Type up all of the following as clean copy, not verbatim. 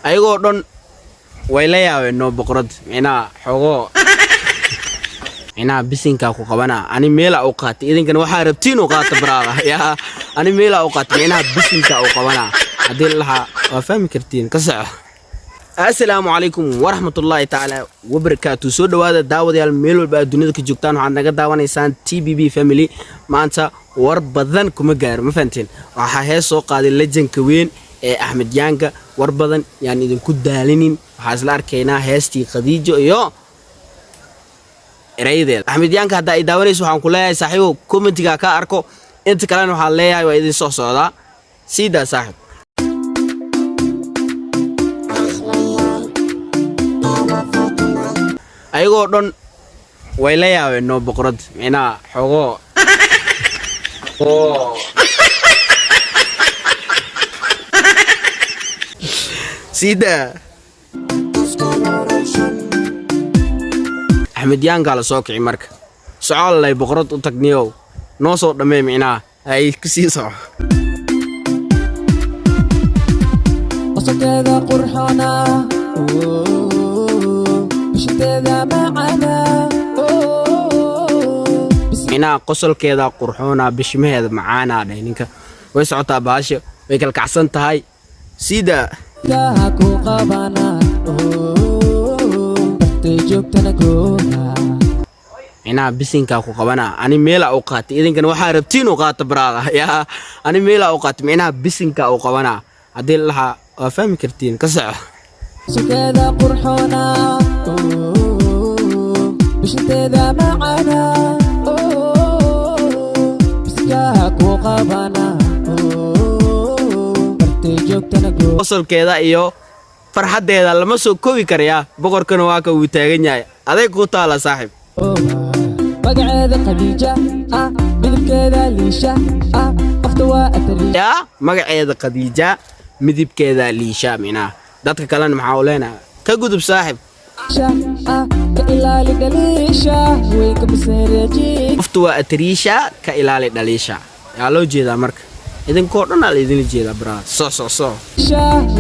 Ayagoo dhan way la yaabeen noo boqorad. Micnaha xogoo, micnaha bisinkaa ku qabanaa. Ani meelaa u qaatay, idinkana waxaa rabtiin u qaata, brother. Yaa, ani meelaa u qaatay, micnaha bisinkaa u qabanaa. Haddii la lahaa waa fahmi kartiin. Ka soco. Assalaamu calaykum waraxmatullaahi tacaala wabarakaatu. Soo dhowaada daawadayaal, meel walba aad dunida ka joogtaan. Waxaad naga daawanaysaan TBB Family. Maanta war badan kuma gaaro, ma fahanteen? Waxaa hees soo qaaday legendka weyn ee Axmed Yaanga. War badan yaan idinku daalinin. Waxaa isla arkaynaa heestii Khadiijo iyo erayadeeda. Axmed Yaanka, haddaa ay daawanayso, waxaan ku leeyahay, saaxiibow, commentiga ka arko. Inta kalena waxaan leeyahay waa idin soo socdaa. Siidaa, saaxib. Ayagoo dhan way la yaabeen noo boqorad. Micnaha xogoo oo siidaa Axmed Yaankaa la soo kici. Marka socollay boqorad u tagniyow, noo soo dhammee. Micnaha hay ku sii soco. Qosolkeeda qurxoona, bishinteeda macaana. Micnaha qosolkeeda qurxoona, bishimaheeda macaanaa dheh ninka. Way socotaa baasha, way kalkacsan tahay sida Bisinkaha ku qabana, bartay joogtana gooha. Micnaha bisinkaa ku qabanaa. Ani meelaa u qaatay, idinkana waxaa rabtiin u qaata, brother. Yaa, ani meelaa u qaatay, micnaha bisinkaa u qabanaa. Haddii la lahaa waa fahmi kartiin. Ka soco. Qosolkeeda qurxoona, bishinteeda macaana, bisinkaha ku qabana, bartay joogtana gooha. Qosolkeeda iyo farxaddeeda lama soo koobi karayaa. Boqorkana waa ka uu taagan yahay. Aday kuu taala, saaxib. Magaceeda Khadiija ah, midabkeeda liisha ah, qofta waa atariisha. Yaa, magaceeda Khadiija, midibkeeda liisha. Micnaha dadka kalena maxaa u leenahay? Ka gudub, saaxib. Ah, ka ilaali dhaliisha, way ka maseereeji. Qoftu waa atariisha, ka ilaali dhaliisha. Yaa loo jeedaa? Marka idinkoo dhan aa la idinla jeedaa, brother. So so so.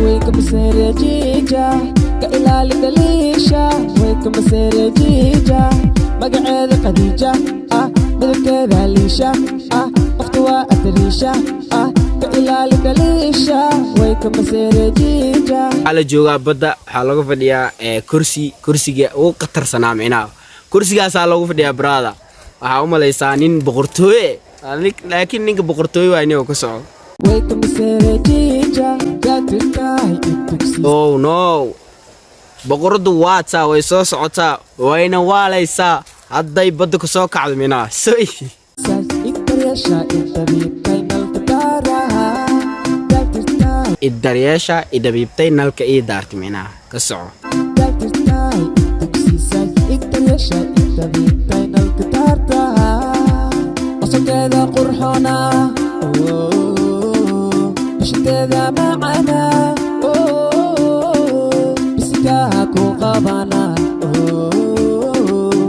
Way ka maseereejiija, ka ilaali dhaliisha, way ka maseereejiija. Magaceeda Khadiija ah, midabkeeda liisha ah, qofta waa atariisha ah, ka ilaali dhaliisha, way ka maseereejiija. Waxaa la joogaa badda. Waxaa lagu fadhiyaa kursi, kursiga ugu khatarsanaa. Micnaha kursigaasaa loogu fadhiyaa, brother. Waxaa u malaysaa nin boqortooye. Laakiin ninka boqortooye waa inuu ka soco. Way ka maseereejiija jaatirtahay itugsi. Oh no, boqoradu waataa, way soo socotaa, wayna waalaysaa hadday badda ku soo kacdo. Micnaha soy. Idaryeesha idabiibtay nalka daaraha jaatirtahay. Idaryeesha idhabiibtay nalka ii daartay. Micnaha ka soco. Jaatirtahay itugsiisay, idaryeesha idabiibtay nalka daartaha. Qosolkeeda qurxoona, bishinteeda macaana, bisinkaha ku qabana,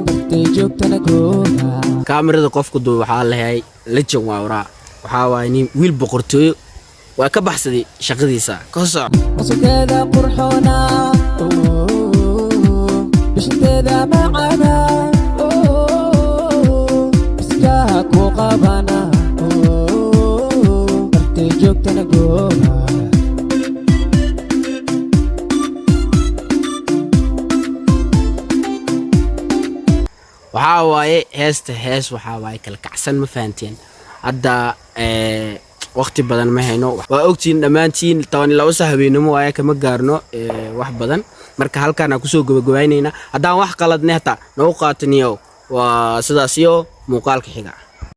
bartay joogtana gooha. Kaamirada qofku duub waxaa lehay legend waa waraa. Waxaa waaye nin wiil boqortooyo waa ka baxsaday shaqadiisa. Ka soco. Qosolkeeda qurxoona, bishinteeda macaana, bisinkaha ku qabana, bartay joogtana gooha. Waxaa waaye heesta hees waxaa waaye kala kacsan, ma fahanteen? Hadda waqti badan ma hayno, waa ogtihiin dhammaantiin. 12 sa habeenimo waaye, kama gaarno wax badan. Marka halkaan aan kusoo gabagabaynaynaa. Haddaan wax qaladne hataa nagu qaataniyo. Waa sidaas iyo muuqaalka xiga.